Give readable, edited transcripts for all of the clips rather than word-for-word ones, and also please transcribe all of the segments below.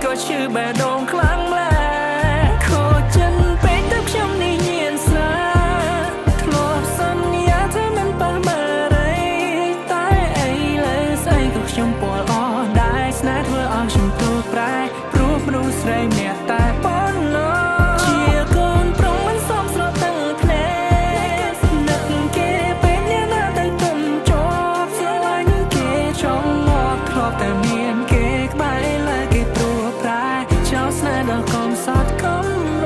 ក៏ឈឺបេះដូងខ្លាំងម្ល៉េះខូចចិនពេកទៅខ្ញុំនេះញៀនស្រាធ្លាប់សន្យាថាមិនប៉ះបារីតែអីលើស្អីក៏ខ្ញុំពលអស់ដែរស្នេហ៍ធ្វើឲ្យខ្ញុំទូប្រែព្រោះមនុស្សស្រីម្នាក់តែប៉ុណ្ណោះជាកូនប្រុសមិនសមស្រទាំងភ្នែកនឹកគេពេលអ្នកណាទៅទុំជាប់ស្រឡាញ់គេចង់ងាប់ធ្លាប់តែមានគេក្បែរលើគេព្រួប្រែចោលស្នេហ៍ដល់កំសត់កំរ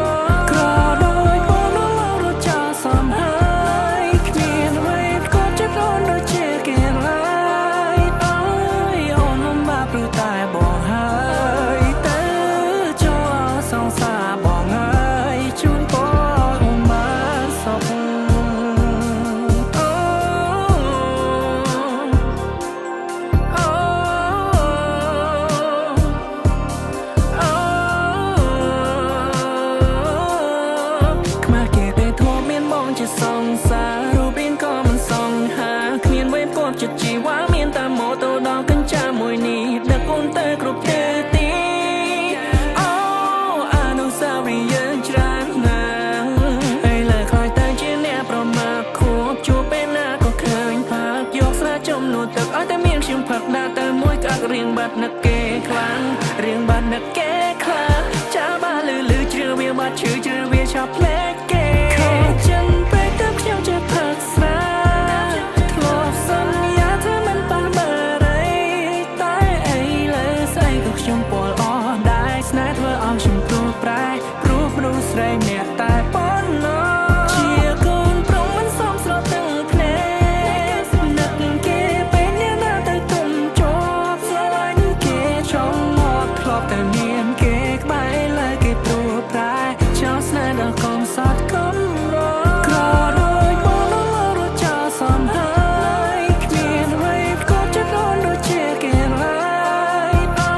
ក្រដោយបងនោះលោករត់ចោលសំហើយគ្មានអ្វីក៏ចិត្តអូនដូចជាគេឡើយអើយអូនលំបាកព្រោះតែបងហើយទៅចូលសង្សារបងហើយជូនពរអូនបានសុខអូអូអូខ្មាស់គេទេធ្លាប់មានបងជាសង្សាររូបរាងក៏មិនសង្ហាគ្មានវេផ្គប់ចិត្តជីវ៉ាមានតែម៉ូតូដល់កញ្ចាមួយនេះដឹកអូនទៅគ្រប់ទិសទីអូអនុស្សាវរីយ៍យើងច្រើនណាស់ឥឡូវខ្លាចទៅជាអ្នកប្រមាថខួបជួបពេលណាក៏ឃើញផាកយកស្រាចំនួនទឹកឲ្យតែមានខ្ញុំផឹកដាក់ទៅមួយក្អឹករៀងបាត់នឹកគេខ្លាំងរៀងបាត់នឹកគេខ្លាំងចាបាលឺលឺជ្រឿវាបាត់ឈឺជ្រឿវាឆាប់ភ្លេចគេខូចចិនពេកទៅខ្ញុំចេះផឹកស្រាធ្លាប់សន្យាថាមិនប៉ះបារីតែអីលើស្អីក៏ខ្ញុំពលអស់ដែរស្នេហ៍ធ្វើឲ្យខ្ញុំទូប្រែព្រោះមនុស្សស្រីម្នាក់តែប៉ុណ្ណោះជាកូនប្រុសមិនសមស្របទាំងភ្នែកនឹកគេពេលអ្នកណាទៅទុំជាប់ស្រឡាញ់គេចង់មកធ្លាប់តែមានគេក្បែរលើគេព្រួប្រែចោលស្នេហ៍ដល់កំសត់កំរក្រដោយបងនោះលោករត់ចោលសំហើយគ្មានអ្វីក៏ចិត្តអូនដូចជាគេឡើយអើ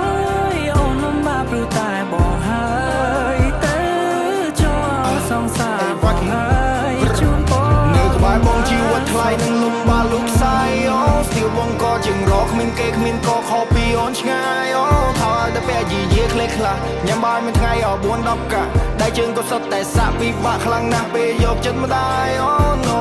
យអូនលំបាកព្រោះតែបងហើយទៅចូលសង្សារបងហើយជូនពរ នៅក្បែរបងជីវិតថ្លៃនឹងលំបាកលោកខ្សែអូស្ទៀវបងក៏ជាងរកគ្មានគេគ្មានកខពីអូនឆ្ងាយអូថោឲ្យតែពាក់យីយាក្លេខ្លះញ៉ាំបាយមួយថ្ងៃអ4 10កាក់ដៃជើងក៏សុទ្ធតែសាក់ពិបាកខ្លាំងណាស់ពេលយកចិត្តម្ដាយអូ no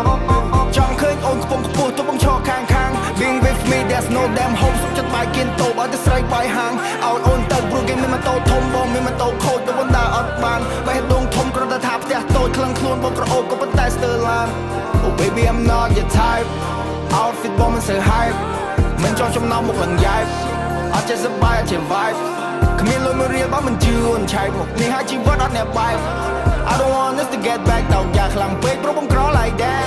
ចង់ឃើញអូនខ្ពង់ខ្ពស់ទោះបងឈរខាងខាង Being with me, there's no damn hope សុខចិត្តបាយគៀនតូបឲ្យតែស្រីបាយហាងឲ្យអូនទៅព្រោះគេមានម៉ូតូធំបងមានម៉ូតូខូចទៅបណ្ដាអត់បានបេះដូងធំគ្រាន់តែថាផ្ទះតូចក្លឹងខ្លួនបងក្រអូបក៏ប៉ុន្តែស្ទើរឡាន Oh baby, I'm not your type. Outfit បងមិនសូវ hype មិនចង់ចំណោមមុខឡើងយ៉ែបអត់ចេះសប្បាយអត់ចេះ vibe គ្មានលុយមួយរៀលបងមិនជឿអូនឆែកមុខនេះហើយជីវិតអត់អ្នកបែប I don't want us to get back តោកយ៉ាខ្លាំងពេកព្រោះបងក្រ like that.